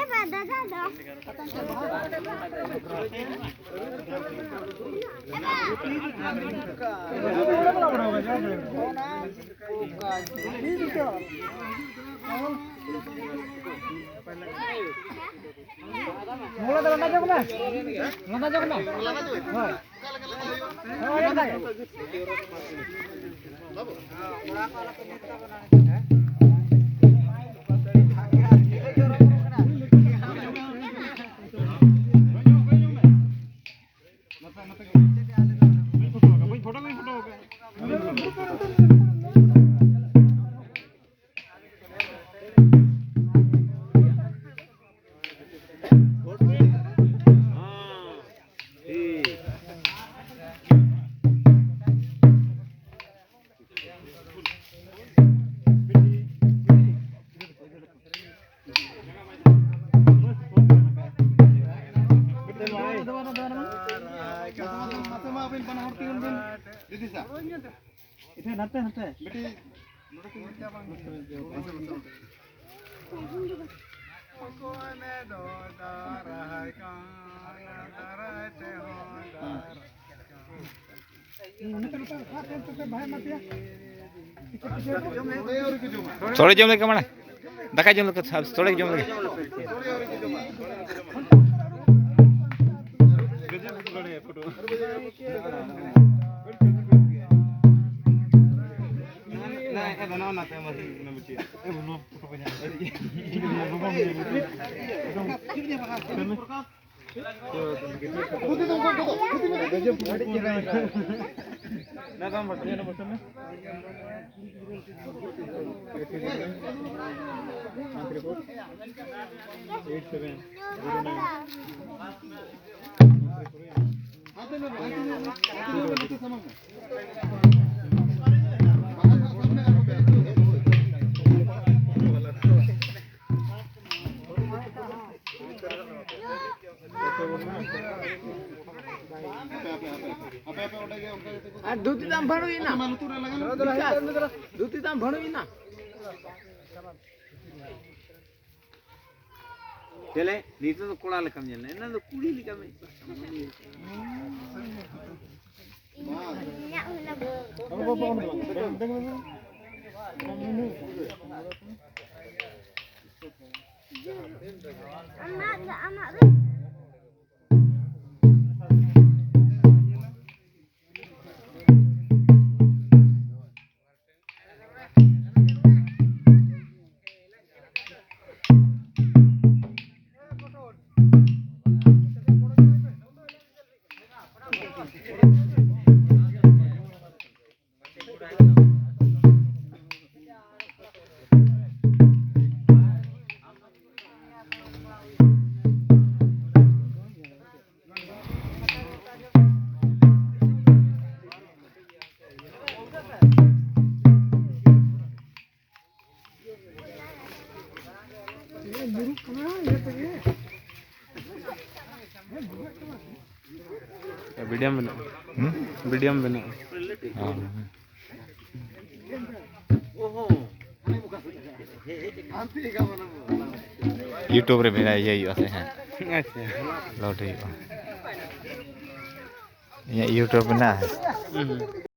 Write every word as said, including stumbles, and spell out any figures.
ᱮ ᱵᱟ, ᱫᱟᱫᱟ ᱫᱚ᱾ ᱢᱚᱞᱟ ᱫᱚ ᱞᱟᱸᱫᱟ ᱧᱚᱜ ᱢᱮ᱾ ᱞᱟᱸᱫᱟ ᱧᱚᱜ ᱢᱮ᱾ ᱦᱳᱭ᱾ ᱦᱳᱭ, ᱞᱟᱸᱫᱟ ᱜᱮ᱾ ᱤᱴᱷᱮ ᱱᱟᱛᱮ ᱱᱟᱛᱮ᱾ ᱵᱤᱴᱤ, ᱱᱚᱰᱮ ᱠᱚ ᱢᱮᱛᱟ ᱵᱟᱝ᱾ ᱚᱠᱚᱭ ᱢᱮ ᱫᱚ ᱫᱟᱨᱟᱭ ᱠᱟᱱ, ᱫᱟᱨᱟᱭ ᱛᱮᱦᱚᱸ ᱫᱟᱨᱟᱭ ᱠᱟᱱ᱾ ᱛᱚᱲᱮ ᱡᱚᱢ ᱞᱮᱠᱟ ᱢᱟᱲᱟᱝ᱾ ᱫᱟᱠᱟ ᱡᱚᱢ ᱞᱮᱠᱟ, ᱛᱚᱲᱮ ᱡᱚᱢ ᱞᱮᱠᱟ᱾ ᱟᱨ ᱫᱷᱩᱛᱤ ᱛᱟᱢ ᱵᱷᱟᱹᱲᱩᱭᱮᱱᱟ᱾ ᱵᱤᱠᱟᱥ, ᱫᱷᱩᱛᱤ ᱛᱟᱢ ᱵᱷᱟᱹᱲᱩᱭᱮᱱᱟ᱾ ᱪᱮᱞᱮ, ᱱᱤᱛᱚᱜ ᱫᱚ ᱠᱚᱲᱟ ᱞᱮᱠᱟᱢ ᱧᱮᱞ ᱮᱱᱟ, ᱮᱱᱟᱝ ᱫᱚ ᱠᱩᱲᱤ ᱞᱮᱠᱟᱢ ᱟᱹᱭᱠᱟᱹᱜ ᱠᱟᱱᱟ᱾ ᱵᱷᱤᱰᱤᱭᱳᱢ ᱵᱮᱱᱟᱜᱼᱟ᱾ ᱦᱩᱸ? ᱵᱷᱤᱰᱤᱭᱳᱢ ᱵᱮᱱᱟᱜᱼᱟ᱾ ᱦᱮᱸ᱾ YouTube ᱨᱮ ᱵᱷᱮᱡᱟ ᱤᱭᱟᱹ ᱦᱩᱭᱩᱜᱼᱟ ᱥᱮ? ᱦᱮᱸ᱾ ᱟᱪᱪᱷᱟ᱾ ᱞᱳᱰ ᱦᱩᱭᱩᱜᱼᱟ᱾ ᱤᱧᱟᱹᱜ YouTube ᱢᱮᱱᱟᱜᱼᱟ᱾ ᱦᱩᱸ᱾